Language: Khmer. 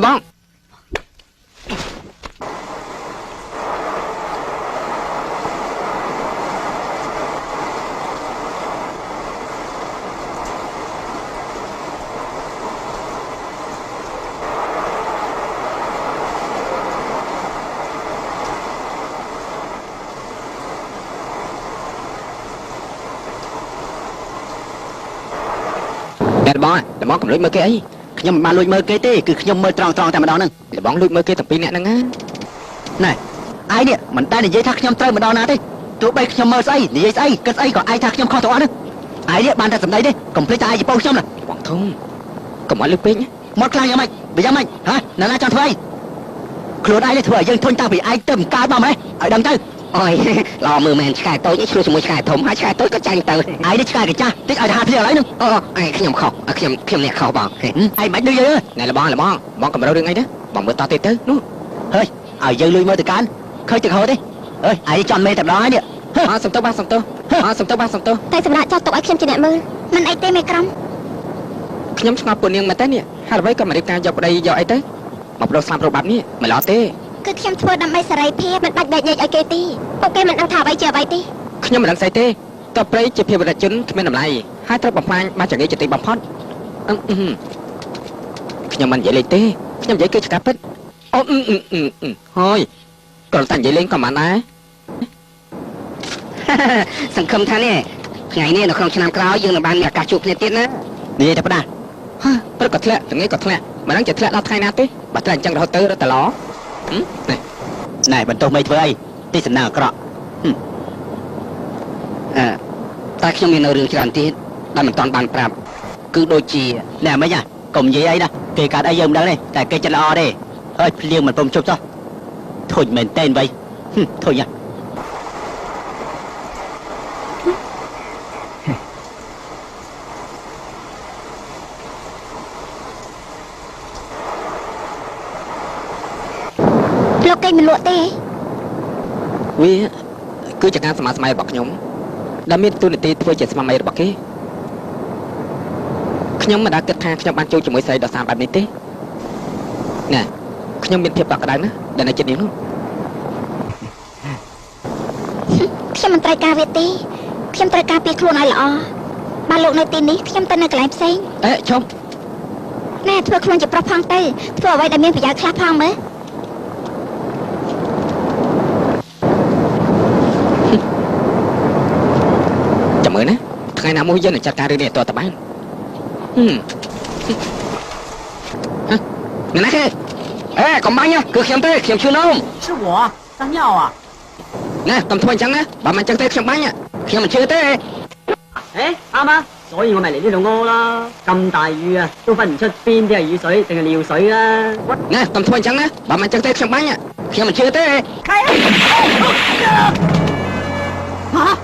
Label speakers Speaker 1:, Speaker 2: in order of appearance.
Speaker 1: លបង អ្នកលបងលបងកុំលួចមើលគេអី
Speaker 2: ខ្ញុំមិនបានលួចមើលគេទេគឺខ្ញុំមើលត្រង់ត្រង់តែម្ដងហ្នឹង
Speaker 1: លបងលួចមើលគេទាំងពីរអ្នកហ្នឹងណា
Speaker 2: ណែឯងនេះមិនតែនិយាយថាខ្ញុំត្រូវម្ដងណាទេទោះបីខ្ញុំមើលស្អីនិយាយស្អីគិតស្អីក៏ឯងថាខ្ញុំខុសទាំងអស់ហ្នឹងឯងនេះបានតែសម្ដីទេកុំភ្លេចថាឯងជាប្អូនខ្ញុំណា
Speaker 1: លបងធំកុំឲ្យលឺពេក
Speaker 2: មកខ្លាំងយ៉ាងម៉េចវាយ៉ាងម៉េចហ៎ណាណាចង់ធ្វើអីខ្លួនឯងនេះធ្វើឲ្យយើងធុញតាំងពីឯងទៅមិនកើតមកម្លេះឲ្យដឹងទៅ
Speaker 3: អូយល្អមើលមែនឆ្កែតូចនេះឆ្លោះជាមួយឆ្កែធំហើយឆ្កែតូចក៏ចាញ់ទៅ
Speaker 2: ឯងនេះឆ្កែកាចាស់តិចឲ្យទៅហាភ្លៀងឥឡូវហ្នឹង
Speaker 3: អូឯងខ្ញុំខុសខ្ញុំខ្ញុំអ្នកខុសបង
Speaker 2: ឯងមិនឌឺយើង
Speaker 1: ណែលបងលបងបងកម្ររឿងអីណាបងមើលតទៀតទៅនោះ
Speaker 2: ហើយឲ្យយើងលួចមើលទៅកាន់ឃើញទឹកហូរទេអើយឯងចន់មេតែម្ដងហើយនេះ
Speaker 1: អើសំទោសបាទសំទោសអើសំទោសបាទសំទោស
Speaker 4: តែសម្រាប់ចោលទុកឲ្យខ្ញុំជាអ្នកមើលមិនអីទេមេក្រុម
Speaker 1: ខ្ញុំឆ្ងល់ពួកនាងមែនទេនេះហើយអ្វីក៏មករៀបការយកប្តីយកអីទៅមកប្ដូរស្លាប់រកបាបនេះមិនល្អទេ
Speaker 4: គឺខ្ញុំធ្វើដើម្បីសេរីភាពមិនបាច់បែកញែកឲ្យគេទេពួកគេមិនដឹងថាអ្វីជាអ្វីទេ
Speaker 1: ខ្ញុំមិនដឹងស្អីទេតើព្រៃជាភាវរជនគ្មានតម្លៃហើយត្រូវបំផ្លាញមកចង្អេចទីបំផុតអឺខ្ញុំមិននិយាយលេងទេខ្ញុំនិយាយគឺឆ្កាពិតអូអឺអឺហើយគ្រាន់តែនិយាយលេងក៏មិនដែរ
Speaker 3: សង្ឃឹមថានេះថ្ងៃនេះនៅក្នុងឆ្នាំក្រោយយើងនឹងបានមានឱកាសជួបគ្នាទៀតណា
Speaker 2: និយាយតែផ្ដាស់
Speaker 1: ហាព្រឹកក៏ធ្លាក់ថ្ងៃក៏ធ្លាក់មិនដឹងจะធ្លាក់ដល់ថ្ងៃណាទេបើធ្លាក់អញ្ចឹងរហូតទៅរត់តឡនេះ
Speaker 2: ណែបន្ទោសមិនធ្វើអីទីសំណាងអាក្រក់
Speaker 3: អឺតែខ្ញុំមាននៅរឿងច្រើនទៀតដែលមិនតាន់បានប្រាប់គឺដូចជា
Speaker 2: ណែមិនហ៎កុំនិយាយអីណាគេកាត់អីយើងមិនដឹងទេតែគេចិត្តល្អទេហើយភ្លៀងមិនព្រមជប់សោះធុញមែនតេនវៃធុញហ៎
Speaker 4: លោកគេមិនលក់ទេ
Speaker 1: វាគឺជាការសម័យសម័យរបស់ខ្ញុំដែលមានទូនាទីធ្វើជាស្មារតីរបស់គេខ្ញុំមិនដែលគិតថាខ្ញុំបានជួបជាមួយស្រីដ៏សាមបែបនេះទេណែខ្ញុំមានភាពកក់ក្ដៅណាស់ដែលនៅជិតនាងនោះ
Speaker 4: ខ្ញុំមិនត្រូវការវាទេខ្ញុំត្រូវការពីខ្លួនឲ្យល្អបើលោកនៅទីនេះខ្ញុំទៅនៅកន្លែងផ្សេង
Speaker 1: អេឈប់
Speaker 4: ណែធ្វើខ្លួនជាប្រុសផងទៅធ្វើអ្វីដែលមានប្រយោជន៍ខ្លះផងមើល
Speaker 1: ចាំមើលណាថ្ងៃណាមួយយើងនឹងចាត់ការរឿងនេះឲ្យតតបានហឹមហ៎អ្នកណាគេ
Speaker 3: អេកុំបាញ់គឺខ្ញុំទេខ្ញុំឈឺនោម
Speaker 5: 是我张尿啊！
Speaker 1: ណែកុំធ្វើអញ្ចឹងណាបើមិនអញ្ចឹងទេខ្ញុំបាញ់
Speaker 3: ខ្ញុំមិនជឿទេ
Speaker 5: 哎，啱啊，所以我咪嚟呢度屙啦。咁大雨啊，都分唔出邊啲係雨水定係尿水啦。
Speaker 1: ណែកុំធ្វើអញ្ចឹងណាបើមិនអញ្ចឹងទេខ្ញុំបាញ់
Speaker 3: ខ្ញុំមិនជឿទេ
Speaker 5: 開啊！